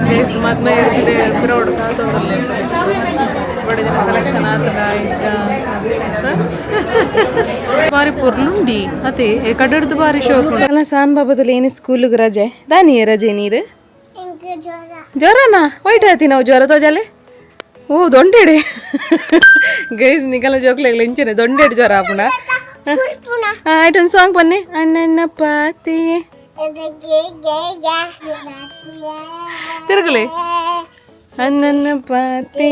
Guys, ಮದ್ಮೆ ಇರ್ತಿದೆ ಪಿರೋಡ್ ಕಾತೊಂದುಲ್ಲೆ. ಬಡ ಜನ ಸೆಲೆಕ್ಷನ್ ಆತನ ಈಗ ಬಾರಿ ಪೊರ್ಲುಂಡಿ ಅತೆ ಕಡಡ್ದು ಬಾರಿ ಶೋಕು ಅಲ್ಲ. ಸಾನ್ ಬಾಬದಲ್ಲಿ ಏನೇ ಸ್ಕೂಲಿಗೆ ರಜೆ ದಾನಿಯೇ ರಜೆ ನೀರು ಜ್ವರನಾ? ವೈಟ್ ಆತಿ ನಾವು ಜ್ವರ ತೋಜಾಲೆ. ಓ, ದೊಂಡೆಡೆ ಗೈಸ್, ನಿಕಲ ಜೋಕ್ಲೆಗ್ಲ ಇಂಚನೆ ದೊಂಡೆಡ್ ಜ್ವರ ಆಪುಂಡ. ಆಯ್ತು, ಒಂದು ಸಾಂಗ್ ಬನ್ನಿ. ಅಣ್ಣಣ್ಣ ಪಾತಿ ತಿರುಗಲಿ. ಅಣ್ಣನ ಪಾತಿ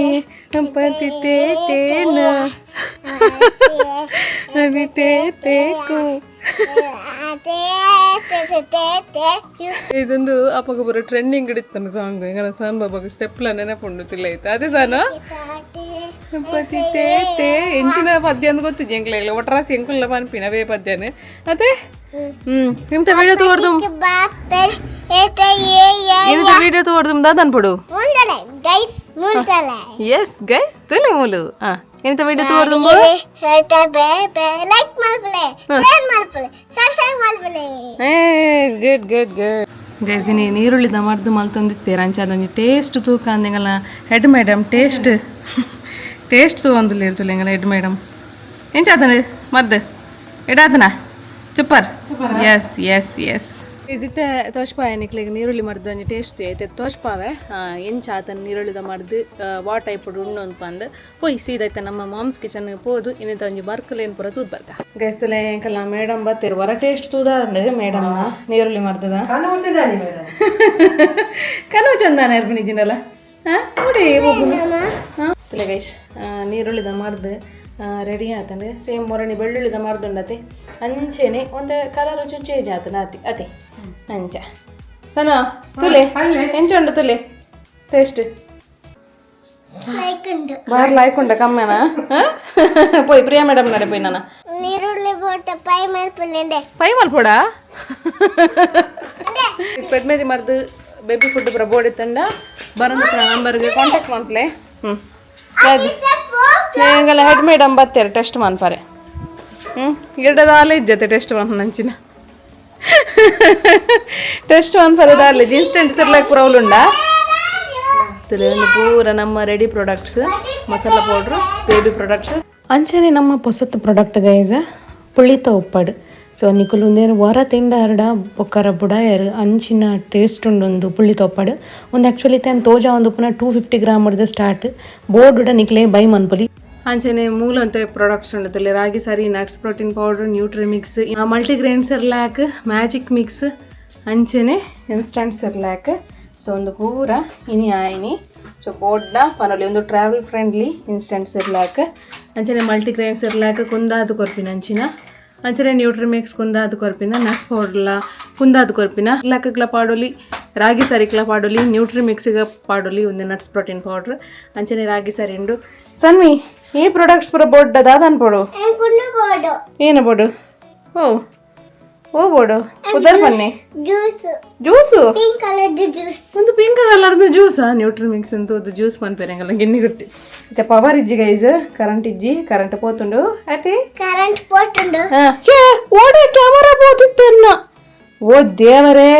ಪತಿ ತೇ ತೇನ ಅದು ತೇ ತೇಕು. ಇದೊಂದು ಅಪ್ಪಗ ಬರೋ ಟ್ರೆಂಡಿಂಗ್ ಹಿಡಿತಾನೆ ಸಾಂಗ್. ಎಂಗನ ಸಾನ್ ಬಾಬಾಗ ಸ್ಟೆಪ್ಲ ನೆನಪುಂಡು ತಿಲ್ಲ ಐತೆ. ಅದೇ ಸಾನು ಪತಿ ತೇ ತೇ. ಎಂಚಿನ ಪದ್ಯ ಅಂದ್ ಗೊತ್ತು ಎಂಕ್ಲೆಗ್ಲ. ಒಟ್ರಾಸಿ ಎಂಕುಲ್ಲ ಪನ್ಪಿನ ಅವೇ ಪದ್ಯನೆ ಅದೇ. ನಿಮ್ತ ವಿಡಿಯೋ ತೋರ್ದು, ಏನಿತ ವಿಡಿಯೋ ತೋರ್ದು ದಾದನ್ಪಡು. ಎಸ್ ಗೈಸ್, ತುಲೆ ಮೂಲು. ಆ ಏನಿತ ವಿಡಿಯೋ ತೋರ್ದು. ಲೈಕ್ ಮಲ್ಪಲೆ, ಶೇರ್ ಮಲ್ಪಲೆ, ಸಬ್ಸ್ಕ್ರೈಬ್ ಮಲ್ಪಲೆ. Good good good. Guys, ಇನಿ ನೀರುಳ್ಳಿದ ಮರ್ದು ಮಲ್ತೊಂದಿತ್ತೇರು. ಅಂಚ ಅದೊಂಜಿ ಟೇಸ್ಟ್ ತೂಕ ಅಂದೆಂಗಲ್ಲ. Head madam taste taste ತೂವೊಂದುಲ್ಲೇರು ತುಲೆಂಗಲ್ಲ. Head madam, ಎಂಚ ಆತನ ಮದ್ದು? ಎಡಾತನ? Super. S S S. ಇತ್ತೆ ತೋಷ್ಪಾಯ ನಿಕ್ಲೆಗ್ ನೀರುಳ್ಳಿ ಮರ್ದು ಒಂಜಿ ಟೇಸ್ಟ್ ಐತೆ. ತೋಷ್ಪಾವೆ ಎಂಚ ಆತನ ನೀರುಳ್ಳಿದ ಮರ್ದು, ವಾ ಟೈಪ್ ಉಂಡು ಅಂತ ಪಂದ್. ಪೋಯ್ ಸೀದೈತೆ ನಮ್ಮ ಮಾಮ್ಸ್ ಕಿಚನ್ ಪೋದು ಇನ್ನಿತ ಒಂಜಿ ಬರ್ಕಲೇನ್ ಪೂರ ತೂದ್ ಬರ್ತಾ. ಗೈಸಲೆ ಎಂಕಲ್ಲ ಮೇಡಮ್ ಬತ್ತೀರು. ವರ ಟೇಸ್ಟ್ ತೂದಾರಂಡು ಮೇಡಮ್ ನೀರುಳ್ಳಿ ಮರ್ದದ. ಕನವು ಚಂದಾನ ಇರ್ಪಿನಿಜಿನಲ್ಲ. ಹಾಂ, ನೋಡಿ. ಹಾಂ ಗೈಸ್, ನೀರುಳ್ಳಿದ ಮರ್ದು ರೆಡಿ ಆತಂಡು. ಸೇಮ್ ಮೊರಣಿ ಬೆಳ್ಳುಳ್ಳಿದ ಮರ್ದುಂಡತೆ ಅಂಚೆನೆ. ಒಂದು ಕಲರ್ ಚೂರು ಚೇಂಜ್ ಆತನ ಅತಿ ಅತಿ ಅಂಚ. ಸನ ತುಲೆ, ಎಂಚ ಉಂಡು ತುಲೆ ಟೇಸ್ಟ್? ಲೈಕ್ ಉಂಡು. ಬಾರ್ ಲಾಯ್ಕ್ ಉಂಡ ಕಮ್ಮೆನಾ? ಪೋಯ್ ಪ್ರಿಯಾ ಮೇಡಮ್ ನಡೆ ಪೋಯ್ ನಾನ. ನೀರುಳ್ಳಿ ಬೋಟ ಪೈ ಮಲ್ಪಲೆ. ಪೈ ಮಲ್ಪೊಡ. ಪೆದ್ಮೆದಿ ಮರ್ದು, ಬೇಬಿ ಫುಡ್ ಪೂರ ಬೋಡಿತ್ತಂಡ ಬರಂದು ನಂಬರ್ಗೆ ಕಾಂಟ್ಯಾಕ್ಟ್ ಮನ್ಪ್ಲೆ. ಹ್ಞೂ, ಎಂಗಲ ಹೆಡ್ ಮೇಡಮ್ ಬತ್ತೇರು ಟೆಸ್ಟ್ ಮನ್ಪಾರೆ. ಗಿಡದ ಇಜ್ಜತೆ ಟೆಸ್ಟ್ ಮನ್ಪುನಂಚಿನ. ಟೆಸ್ಟ್ ಮನ್ಪರೆ ದಾಲೆ. ಇನ್ಸ್ಟೆಂಟ್ ಸೆರ್ಲಾಕ್ ಪೂರ ಉಂಡಾ ಒಂದು ಪೂರ ನಮ್ಮ ready products, masala powder, baby products. ಅಂಚನೆ ನಮ್ಮ ಪೊಸತ್ ಪ್ರಾಡಕ್ಟ್ ಗೈಸ್, ಪುಳಿತ ಉಪ್ಪಡು. ಸೊ ನಿಕುಲು ಉಂದೇನು ವರ ತಿಂಡಾರ್ಡ ಬೊಕ್ಕರ ಬುಡಾಯರ್, ಅಂಚಿನ ಟೇಸ್ಟ್ ಉಂಡೊಂದು ಪುಳ್ಳಿತ ಉಪ್ಪಡು. ಒಂದು ಆ್ಯಕ್ಚುಲಿ ತೇನ್ ತೋಜಾ ಒಂದು ಪುನಃ 250 ಗ್ರಾಮ್ ಸ್ಟಾರ್ಟ್. ಬೋರ್ಡ್ ನಿಕ್ಲೆ ಬೈ ಮನ್ಪುಲಿ. ಅಂಚನೆ ಮೂಲಂತೆ ಪ್ರಾಡಕ್ಟ್ಸ್ ಉಂಡು. ರಾಗಿ ಸರಿ, nuts protein powder, Nutrimix, multigrain Cerelac, magic mix, ಅಂಚನೆ instant Cerelac. So ಒಂದು ಪೂರ ಇನಿ ಆಯಿನಿ. ಸೊ ಬೋರ್ಡ್ನ ಪನೊಲಿ ಒಂದು travel friendly instant Cerelac. ಅಂಚನೆ ಮಲ್ಟಿಗ್ರೇನ್ ಸೆರ್ಲಾಕ್ ಕುಂದಾದು ಕೊರ್ಪಿನ ಅಂಚಿನ. ಅಂಚನೆ ನ್ಯೂಟ್ರಿಮಿಕ್ಸ್ ಕುಂದಾದು ಕೊರ್ಪಿನ, ನಟ್ಸ್ ಪೌಡರ್ಲ ಕುಂದಾದು ಕೊರ್ಪಿನ. ಲಾಕಗ್ಲ ಪಾಡೊಲಿ, ರಾಗಿ ಸರಿಕ್ಲ ಪಾಡೊಲಿ, ನ್ಯೂಟ್ರಿಮಿಕ್ಸ್ಗ ಪಾಡೊಲಿ. ಒಂದು nuts protein powder, ಅಂಚನೆ ರಾಗಿ ಸರಿ ಉಂಡು. ಸನ್ವಿ, ಈ ಪ್ರಾಡಕ್ಟ್ಸ್ ಪೂರ ಬೋರ್ಡ್ ದಾದನ್ ಪೋಡು. ಬೋರ್ಡು. ಏನು ಬೋರ್ಡು? ಓ ಓ, ಬೋರ್ಡು ಉದರ್ ಬನ್ನಿ. Juice. Juice. Pink colour juice. ಒಂದು ಪಿಂಕ್ ಕಲರ್ದು ಜ್ಯೂಸಾ? ನ್ಯೂಟ್ರಿಮಿಕ್ಸ್ ಅಂತ ಒಂದು ಜ್ಯೂಸ್ ಪನ್ಪೇರಂಗಲ್ಲ ಗಿನ್ನಿ ಗುಟ್ಟಿ. ಮತ್ತೆ ಪವರ್ ಇಜ್ಜಿ ಗೈಸ್, ಕರೆಂಟ್ ಇಜ್ಜಿ, ಕರೆಂಟ್ ಪೋತುಂಡು ಆಯ್ತಿ. ಕರೆಂಟ್ ಪೋಟುಂಡು. ಓಡೆ ಕ್ಯಾಮರಾ ಪೋತಿತ್ತೆನ್ನ. ಓ ದೇವರೇ.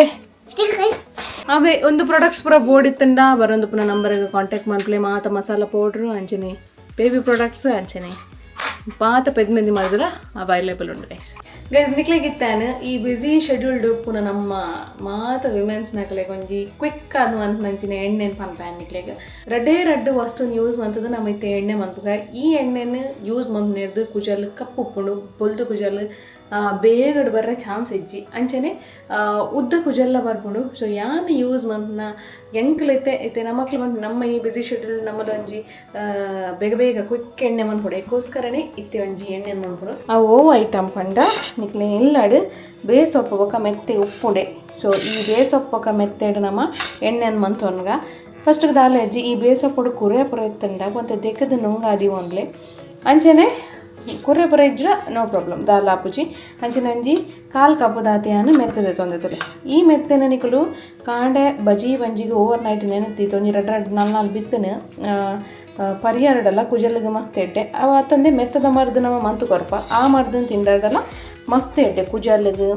ಅವೇ ಒಂದು ಪ್ರಾಡಕ್ಟ್ಸ್ ಪೂರ ಬೋರ್ಡ್ ಇತ್ತಂಡ ಬರೊಂದು ಪುನಃ ನಂಬರ್ಗೆ ಕಾಂಟ್ಯಾಕ್ಟ್ ಮನ್ಪ್ಲೆ. ಮಾತ ಮಸಾಲ ಪೌಡ್ರು, ಅಂಚನೆ ಬೇಬಿ ಪ್ರಾಡಕ್ಟ್ಸ್, ಅಂಚನೆ ಪಾತ ಪೆದ್ಮೆದಿ ಮಾಡಿದ್ರೆ ಅವೈಲೇಬಲ್ ಉಂಡು ಗೈಸ್. ಗೈಸ್, ನಿಕ್ಲೆಗಿತ್ತಾನು ಈ ಬ್ಯುಸಿ ಶೆಡ್ಯೂಲ್ಡ್ ಪುನಃ ನಮ್ಮ ಮಾತ ವಿಮೆನ್ಸ್ ನಕಲೆಗ್ ಒಂಜಿ ಕ್ವಿಕ್ ಅದು ಅಂತ ಎಣ್ಣೆ ಪನ್ಪಾನ್ ನಿಕ್ಲೆಗ್. ರಡ್ಡೇ ರಡ್ಡು ವಸ್ತುನ ಯೂಸ್ ಮಂತದ ನಮ್ಮ ಇತ್ತೆ ಎಣ್ಣೆ ಮನ್ಪುಗ. ಈ ಎಣ್ಣೆನ ಯೂಸ್ ಮನ್ಪುನೆರ್ದು ಕುಜಲ್ ಕಪ್ಪು ಉಪ್ಪುಂಡು, ಬೊಲ್ದು ಕುಜಲ್ ಬೇಗಡ್ ಬರ್ರೆ ಚಾನ್ಸ್ ಇಜ್ಜಿ. ಅಂಚನೆ ಉದ್ದ ಕುಜಲ್ಲ ಬರ್ಪುಂಡು. ಸೊ ಯಾನ್ ಯೂಸ್ ಮಂತ್ನ ಎಂಕ್ಲೈತೆ ಇತ್ತೆ ನಮ್ಮಕ್ಲು ಮನ್ಪು ನಮ್ಮ ಈ ಬ್ಯುಸಿ ಶೆಡ್ಯೂಲ್ ನಮ್ಮಲ್ಲಿ ಒಂಜಿ ಬೇಗ ಬೇಗ ಕ್ವಿಕ್ ಎಣ್ಣೆ ಮನ್ಪುಡು. ಎಕ್ಕೋಸ್ಕರನೇ ಇತ್ತೆ ಒಂಜಿ ಎಣ್ಣೆ ಮನ್ಪುಡು. ಆ ಓ ಐಟಮ್ ಪಂಡ ನಿಕ್ಲೆ ಎಲ್ಲಾಡು ಬೇಸೊಪ್ಪು ಬೊಕ ಮೆತ್ತೆ ಉಪ್ಪುಂಡೆ. ಸೊ ಈ ಬೇಸೊಪ್ಪು ಬೊಕ ಮೆತ್ತೆಡ್ ನಮ್ಮ ಎಣ್ಣೆನ್ ಮಂತೊನ್ಗ. ಫಸ್ಟ್ ದಾಲೆ ಅಜ್ಜಿ, ಈ ಬೇಸೊಪ್ಪುಡು ಕುರೆ ಪುರ ಇತ್ತಂಡ ಒಂತೆ ದೆಕ್ಕದ ನುಂಗಾದಿ ಒಂದ್ಲೆ. ಅಂಚನೆ ಕುರೆ ಪುರ ಇಜ್ಜಡ ನೋ ಪ್ರಾಬ್ಲಮ್, ದಾಲ ಆಪುಜಿ. ಅಂಚನೆ ಒಂಜಿ ಕಾಲು ಕಪ್ಪು ದಾತಿಯಾನು ಮೆತ್ತದೆ ತೊಂದೆ ತುಲೆ. ಈ ಮೆತ್ತೆನ ನಿಕುಲು ಕಾಂಡೆ ಬಜಿ ಬಂಜಿಗೆ ಓವರ್ ನೈಟ್ ನೆನತಿತ್ತು ಒಂಜಿ ರಡ್ಡ್ ರಡ್ಡ್ ನಾಲ್ ನಾಲ್ ಬಿತ್ತನೆ ಪರಿಯಾರಡಲ್ಲ ಕುಜಲ್ಗೆ ಮಸ್ತ್ ಎಡ್ಡೆ ಅವ. ಅತ್ತಂದೆ ಮೆತ್ತದ ಮರ್ದು ನಮ್ಮ ಮಂತು ಕೊರ್ಪ. ಆ ಮರ್ದನ್ ತಿಂಡಾಡಲ್ಲ ಮಸ್ತ್ ಎಡ್ಡೆ ಕುಜಲ್ಗೆ,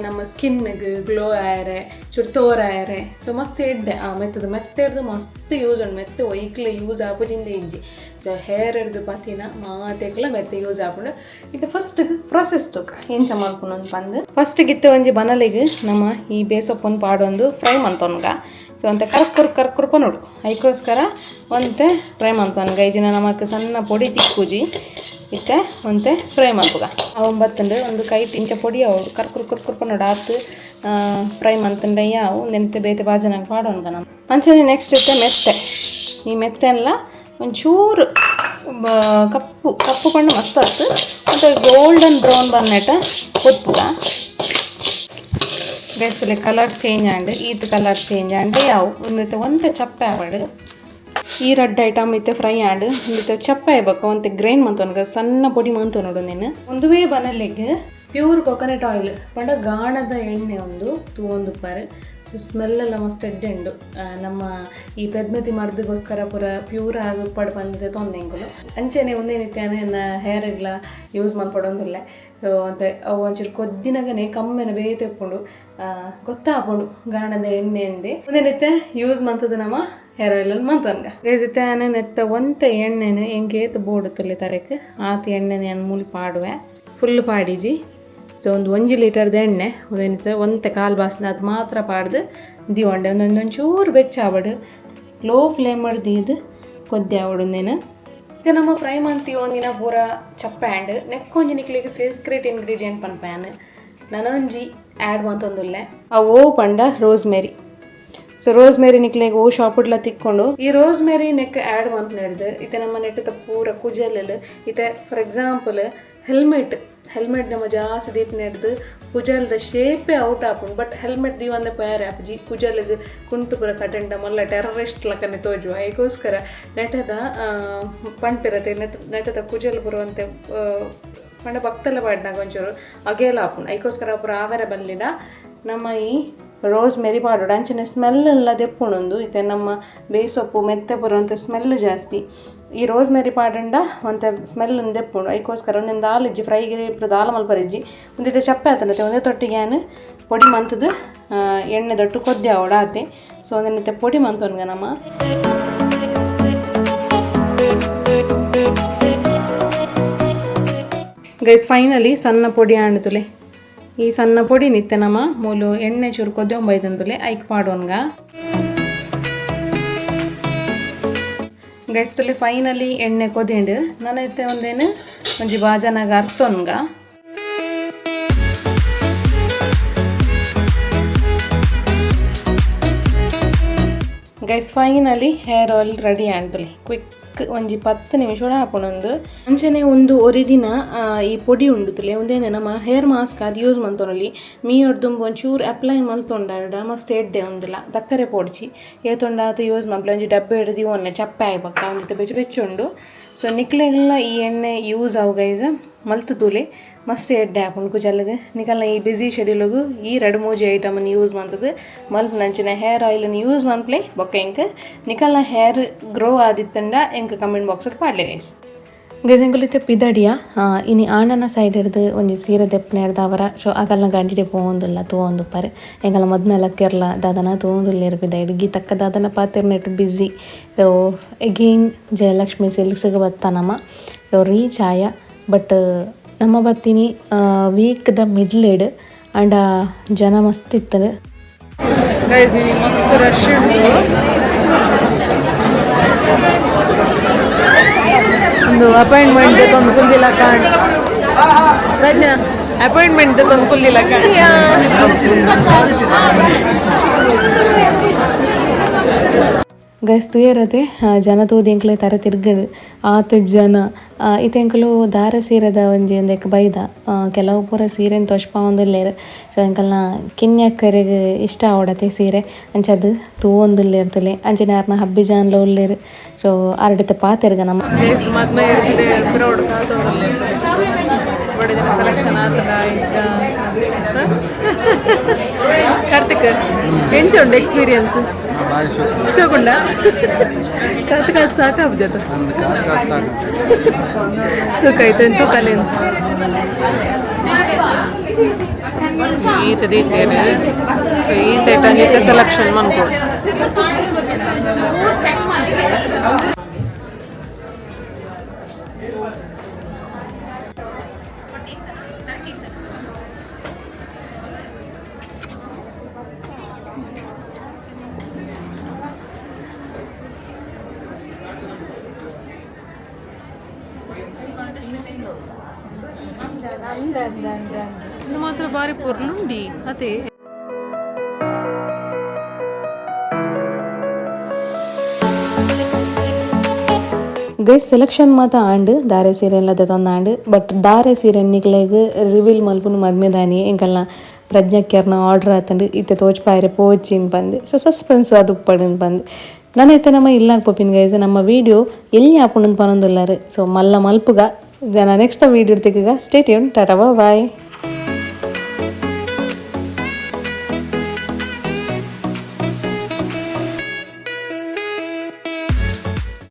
ನಮ್ಮ ಸ್ಕಿನ್ಗೆ ಗ್ಲೋ ಆಯರೆ. ಸೊ ಚೂರು ತೋರಾಯರೆ ಸೊ ಮಸ್ತ್ ಎಡ್ಡೆ ಆ ಮೆತ್ತದ ಮೆತ್ತೆಡ್ದು ಮಸ್ತ್ ಯೂಸ್ ಉಂಡು ಮೆತ್ತೆ ಒಯ್ಕ್ಲ ಯೂಸ್ ಆಪುಜಿಂದ ಇಜ್ಜಿ. ಸೊ ಹೇರ್ ಹಿಡ್ದು ಪತಿನ ಮಾತೆಕ್ಲ ಮೆತ್ತೆ ಯೂಸ್ ಆಪುಂಡು. ಇದು ಫಸ್ಟ್ ಪ್ರೊಸೆಸ್ ತೂಕ ಎಂಚ ಮಲ್ಪುನು ಪಂದ್. ಫಸ್ಟ್ ಗಿತ್ತ ಒಂಜಿ ಬನಲಿಗ್ ನಮ್ಮ ಈ ಬೇಸೊಪ್ಪೊಂದು ಪಾಡೊಂದು ಫ್ರೈ ಮಂತೊನ್ಗ. ಸೊ ಒಂತೆ ಕರ್ಕುರ್ ಕರ್ಕುರ್ ಪನೊಡು ಐಕೋಸ್ಕರ ಒಂತೆ ಫ್ರೈ ಮಲ್ಪೊನ್ಗ. ಇಜಿನ ನಮಕ್ ಸಣ್ಣ ಪೊಡಿ ತಿಕ್ಕುಜಿ ಇತ್ತೆ ಒಂತೆ ಫ್ರೈ ಮಲ್ಪುಗ. ಅವು ಬತ್ತಂಡು ಒಂದು ಕೈ ಇಂಚ ಪೊಡಿ ಅವು ಕರ್ಕುರ್ ಕರ್ಕುರ್ ಪನೊಡು ಆತು ಫ್ರೈ ಮಂತಂಡ ಯಾವು ನೆಂತೆ ಬೇತೆ ಬಾಜನಾಗ ಪಾಡೊನ್ಗ ನಮ್ಮ. ಅಂಚನೆ ನೆಕ್ಸ್ಟ್ ಇತ್ತೆ ಮೆತ್ತೆ. ಈ ಮೆತ್ತೆಲ್ಲ ಒಂಚೂರು ಕಪ್ಪು ಕಪ್ಪು ಪಂಡ ಮಸ್ತ್ ಆತು ಮತ್ತು ಗೋಲ್ಡನ್ ಬ್ರೌನ್ ಬನ್ನೆಟ ಕೊತ್ಪುಗ. ಬೇಸಲೆ ಕಲರ್ ಚೇಂಜ್ ಆಂಡ್ ಈತ್ ಕಲರ್ ಚೇಂಜ್ ಆಂಡ್ ಯಾವು ಒಂದಿತ್ತೆ ಒಂತೆ ಚಪ್ಪೆ ಆವಡ್. ಈ ರಡ್ಡ್ ಐಟಮ್ ಇತ್ತೆ ಫ್ರೈ ಆಂಡ್ ಒಂದಿತ್ತೆ ಚಪ್ಪೆ ಆಯ್ಬಕ ಒಂತೆ ಗ್ರೈಂಡ್ ಮಂತೊನ್ಗ ಸಣ್ಣ ಪೊಡಿ ಮಂತೊನೊಡು ನೀನು. ಒಂದುವೇ ಬನಲೆಗ್ pure coconut oil ಪಂಡ ಗಾಣದ ಎಣ್ಣೆ ಒಂದು ತೂವೊಂದುಪ್ಪಾರು. ಸೊ ಸ್ಮೆಲ್ ಎಲ್ಲ ಮಸ್ತ್ ಎಡ್ಡೆ ಉಂಡು. ನಮ್ಮ ಈ ಪೆದ್ಮತಿ ಮರ್ದಿಗೋಸ್ಕರ ಪೂರ ಪ್ಯೂರ್ ಆಗಿ ಉಪ್ಪಾಡು ಬಂದಿದೆ ತೊಂದೆಂಕುಲು. ಅಂಚೆನೆ ಒಂದೇನಿತ್ತೆ ಎನ್ನ ಹೇರ್ಗ್ಲ ಯೂಸ್ ಮಲ್ಪಡೊಂದಿಲ್ಲ. ಸೊ ಅಂತೆ ಅವು ಒಂಚೂರು ಕೊದ್ದಿನಗನೆ ಕಮ್ಮೆನ ಬೇತೆ ಉಪ್ಪುಂಡು ಗೊತ್ತಾಪುಂಡು ಗಾಣದ ಎಣ್ಣೆ ಅಂದೆ. ಒಂದೇನಿತ್ತೆ ಯೂಸ್ ಮಂತದ ನಮ್ಮ ಹೇರ್ ಆಯಿಲ್ ಮಂತನ್ಗ. ಇತ್ತೆ ನೆತ್ತ ಒಂತೆ ಎಣ್ಣೆನ ಎಂಕೇತ್ ಬೋಡು ತುಲೆ ತರೆಕ್ ಆತ ಎಣ್ಣೆನೆ ಅನ್ ಮೂಲು ಪಾಡುವೆ ಫುಲ್ ಪಾಡಿಜಿ. ಸೊ ಒಂದು ಒಂಜಿ ಲೀಟರ್ದ ಎಣ್ಣೆ ಒಂದೇನಿತ್ತೆ ಒಂತೆ ಕಾಲು ಬಾಸ್ನ ಅದು ಮಾತ್ರ ಪಾಡ್ದು ದಿವಂಡೆ ಒಂದೊಂದೊಂಚೂರು ಬೆಚ್ಚ ಆವಡು ಲೋ ಫ್ಲೇಮ್ ದೀದು ಕೊದ್ದೆ ಆವಡು ಒಂದೇನು. ಇತ್ತೆ ನಮ್ಮ ಫ್ರೈ ಮಂತಿ ಒಂದಿನ ಪೂರ ಚಪ್ಪೆ ಆ್ಯಂಡ್ ನೆಕ್ಕೊಂಜಿ ನಿಕ್ಲಿಗೆ ಸೀಕ್ರೆಟ್ ಇಂಗ್ರೀಡಿಯೆಂಟ್ ಪನ್ಪ್ಯಾನ್ ನನೊಂಜಿ ಆ್ಯಡ್ ಮಂತೊಂದುಲ್ಲೆ ಅವು ಪಂಡ rose Mary. So rose Mary ನಿಕ್ಲೆಗ್ ಓ ಶಾಪುಡ್ಲ ತಿಕ್ಕೊಂಡು. ಈ rose Mary neck add ಮಂತ್ ನಡ್ದು ಇತ್ತೆ ನಮ್ಮ ನೆಟ್ಟದ ಪೂರ ಕುಜಲ್ ಇತ್ತೆ for example helmet helmet ನಮ್ಮ ಜಾಸ್ತಿ ದೀಪ ನೆಡ್ದು ಕುಜಲ್ದ ಶೇಪೇ ಔಟ್ ಆಪುಂಡು. ಬಟ್ ಹೆಲ್ಮೆಟ್ ದೀವಂದೆ ಪೋಯಾರೆ ಆಪುಜಿ ಕುಜಲ್ಗ್ ಕುಂಟು ಪೂರ ಕಟೆಂಡ ಮಲ್ಲ ಟೆರರಿಸ್ಟ್ ಲಕ್ಕನೆ ತೋಜುವ. ಐಕೋಸ್ಕರ ನೆಟದ ಪಂಪಿರತೆ ನೆಟದ ಕುಜಲ್ ಬರುವಂತೆ ಪಂಡ ಭಕ್ತಲ ಪಾಡ್ನಾಗ ಒಂಚೂರು ಅಗೇಲ ಆಪುಂಡು. ಐಕೋಸ್ಕರ ಪೂರ ಆವೆರೆ ಬಲ್ಲಿಡ ನಮ್ಮ ಈ ರೋಸ್ ಮೇರಿ ಪಾಡೋಡು. ಅಂಚನೆ ಸ್ಮೆಲ್ ಎಲ್ಲ ದೆಪ್ಪುಂಡೊಂದು ಇತ್ತೆ ನಮ್ಮ ಬೇಸೊಪ್ಪು ಮೆತ್ತೆ ಬರುವಂಥ ಸ್ಮೆಲ್ ಜಾಸ್ತಿ. ಈ ರೋಸ್ ಮೇರಿ ಪಾಡಂಡ ಒಂತೆ ಸ್ಮೆಲ್ ದೆಪ್ಪುಂಡು. ಐಕೋಸ್ಕರ ಒಂದೊಂದು ದಾಲ್ ಇಜ್ಜಿ ಫ್ರೈ ಗಿರಿ ದಾಲ ಮಲ್ಪರಿಜ್ಜಿ ಒಂದಿತ್ತೆ ಚಪ್ಪೆ ಆತನತೆ ಒಂದೇ ತೊಟ್ಟಿಗೆ ಆನ್ ಪೊಡಿ ಮಂತದ ಎಣ್ಣೆ ದೊಟ್ಟು ಕೊದ್ದೆ ಆವಡ ಆತೆ. ಸೊ ಒಂದೆನತೆ ಪೊಡಿ ಮಂತೊನ್ಗ ನಮ್ಮ ಗೈಸ್. ಫೈನಲಿ ಸಣ್ಣ ಪೊಡಿ ಆಂಡುತುಲೆ. ಈ ಸಣ್ಣ ಪೊಡಿ ನಿತ್ತೆ ನಮ್ಮ ಮೂಲು ಎಣ್ಣೆ ಚೂರು ಕೊದ್ದೊಂಬೈದಂತುಲೆ ಐಕ್ ಪಾಡೋನ್ಗ ಗೈಸ್. ತುಲೆ ಫೈನಲಿ ಎಣ್ಣೆ ಕೊದಿಂಡು ನಾನು ಇತ್ತೆ ಒಂದೇನು ಒಂಜಿ ಬಾಜನಾಗ ಅರ್ತೊನ್ಗ. Guys finally hair oil ready ಆಂಡುಲಿ. Quick ಒಂಜಿ 10 ನಿಮಿಷ ಹಾಪುನೊಂದು. ಅಂಚನೆ ಒಂದು ಒರಿದಿನ ಈ ಪೊಡಿ ಉಂಡುತ್ತಲೆ ಒಂದೇನೆ ನಮ್ಮ ಹೇರ್ ಮಾಸ್ಕ್ ಅದು ಯೂಸ್ ಮಂತೊನೊಲಿ ಮೀಯೊಡ್ದುಂಬು ಒಂಚೂರು ಅಪ್ಲೈ ಮಲ್ತೊಂಡಾಡ ಮಸ್ತ್ ಎಡ್ಡೆ ಉಂದುಲ ದಕ್ಕರೆ ಪೋಡ್ಚಿ ಏತೊಂಡ ಆತ ಯೂಸ್ ಮಲ್ಪಲೆ. ಒಂಜಿ ಡಬ್ಬೆ ಹಿಡ್ದು ಒನ್ನೆ ಚಪ್ಪೆ ಆಯ್ಬಕ್ಕ ಒಂದಿತ್ತೆ ಬೆಚ್ಚ ಬೆಚ್ಚ ಉಂಡು. ಸೊ ನಿಕ್ಲೆಗೆಲ್ಲ ಈ ಎಣ್ಣೆ ಯೂಸ್ ಅವು ಗೈಸ್ ಮಲ್ತು ತೂಲೆ ಮಸ್ತ್ ಎಡ್ಡೆ ಆಪುಂಡು ಕುಜಲ್ಗ್. ನಿಕಲ್ನ ಈ ಬ್ಯುಸಿ ಶೆಡ್ಯೂಲ್ಗು ಈ ರಡ್ಡ್ ಮೂಜಿ ಐಟಮ್ನ ಯೂಸ್ ಮಂತದು ಮಲ್ಪುನಂಚಿನ ಹೇರ್ ಆಯಿಲ್ನ ಯೂಸ್ ಮನ್ಪ್ಲೆ. ಬೊಕ್ಕ ಎಂಕ್ ನಿಕಲ್ನ ಹೇರ್ ಗ್ರೋ ಆದಿತ್ತಂಡ ಎಂಕ್ ಕಮೆಂಟ್ ಬಾಕ್ಸ್ ಪಾಡ್ಲೆ ಗೈಸ್. ಗೈಸ್ ಎಂಕುಲು ಪಿದಡಿಯ ಇನಿ ಆಣನ ಸೈಡ್ ಹಿಡ್ದು ಒಂಜಿ ಸೀರೆ ದೆಪ್ಪನೆ ಹಿಡ್ದು ಸೊ ಅಗಲ್ನ ಗಂಡಿಡೆ ಪೋವೊಂದುಲ್ಲ ತೂವೊಂದುಪ್ಪರೆ. ಎಂಕಲ್ನ ಮದ್ಮೆಲ ಕೇರಳ ದಾದನ ತೂವೊಂದುಲ್ಲೆರ್ ಪಿದಯ್ಡ್ ಗೀತಕ್ಕ ದಾದನ ಪಾತೆರ್ನೆಟ್ busy. So again Jayalakshmi ಸಿಲ್ಕ್ಸ್ಗೆ ಬತ್ತ ನಮ. ಸೊ ರೀಚ್ ಆಯ ಬಟ್ ನಮ್ಮ ಬತ್ತಿನಿ ವೀಕ್ದ ಮಿಡ್ಲೆಡ್ ಆಂಡ ಜನ ಮಸ್ತ್ ಇತ್ತದು. ಗೈಸ್ ಇನಿ ಮಸ್ತ್ ರಶ್ ಉಂಡು. ಒಂದು ಅಪಾಯಿಂಟ್ಮೆಂಟ್ ತಂದು ಕುಲ್ದಿಲ್ಲ ಕಾಣ್ ಪ್ರಜ್ಞಾ ಅಪಾಯಿಂಟ್ಮೆಂಟ್ ತಂದು ಕುಲ್ದಿಲ್ಲ ಕಾಣ್. ಗೈಸ್ ತೂಯರತೆ ಜನ ತೂದು ಎಂಕ್ಲೆ ತರೆ ತಿರ್ಗಡು ಆತು ಜನ. ಇತ್ತೆ ಎಂಕುಲು ದಾರ ಸೀರೆದ ಒಂಜಿ ಒಂದೆಕ್ ಬೈದ ಕೆಲವು ಪೂರ ಸೀರೆನ್ ತೋಜ್ಪಾವೊಂದುಲ್ಲೆರ್. ಸೊ ಎಂಕಲ್ನ ಕಿನ್ಯಕ್ಕರೆಗ್ ಇಷ್ಟ ಆವಡತೆ ಸೀರೆ ಅಂಚ ಅದು ತೂವೊಂದುಲ್ಲೆರ್ ತುಲೆ. ಅಂಚನೆ ಆರ್ನ ಹಬ್ಬಿ ಜಾನ್ಲ ಉಲ್ಲೆರ್. ಸೊ ಆರ್ಡಿತ ಪಾತೆರ್ಗ ನಮ್ಮ ಸೆಲೆಕ್ಷನ್ ಆತನ. ಕಾರ್ತಿಕ್, ಎಂಚ ಉಂಡು ಎಕ್ಸ್ಪೀರಿಯನ್ಸ್? ಭಾರಿ ಶೋಕ್. ಶೋಕುಂಡ? ಕಾರ್ತಿಕ್, ಅದು ಸಾಕಾಬ್ ಜೊತೆ. ಒಂದು ಕಾಸು ಕಾಸು ಸಾಕು. ತೂಕ ಆಯ್ತು, ತೂಕಲೇನು ಈತ ದೀತೇನೆ. ಸೊ ಈತ ಇಟ್ಟಂಗೆ ಸೆಲೆಕ್ಷನ್ ಮನ್ಕೊಡು. ಇದು ಮಾತ್ರ ಬಾರಿ ಪೊರ್ಲುಂಡಿ ಅದೇ. ಗೈಸ್, ಸೆಲೆಕ್ಷನ್ ಮಾತ ಆಂಡ್, ದಾರೆ ಸೀರೆಲ್ಲ ದೆತೊಂದಾಂಡ್. ಬಟ್ ದಾರೆ ಸೀರೆ ನಿಕ್ಲೆಗ್ ರಿವೀಲ್ ಮಲ್ಪುನು ಮದ್ಮೆದಾನಿ. ಎಂಕಲ್ನ ಪ್ರಜ್ಞಕ್ಕೆರ್ನ ಆರ್ಡರ್ ಆತಂಡು, ಇತ್ತೆ ತೋಚ್ಪಾಯರೆ ಪೋಚಿನ್ ಪಂದ್. ಸೊ ಸಸ್ಪೆನ್ಸ್ ಅದು ಉಪ್ಪಡು ಪಂದ್. ನನ ಇತ್ತೆ ನಮ್ಮ ಇಲ್ಲಾಗ್ ಪೋಪಿನ್ ಗೈಸ್. ನಮ್ಮ ವೀಡಿಯೋ ಎಲ್ಲಿ ಆಪುಂಡು ಪನೊಂದುಲ್ಲಾರು. ಸೊ ಮಲ್ಲ ಮಲ್ಪುಗ ಜನ, ನೆಕ್ಸ್ಟ್ ವೀಡಿಯೋ ತಿಕ್ಕುಗ. Stay tuned, tata, boy.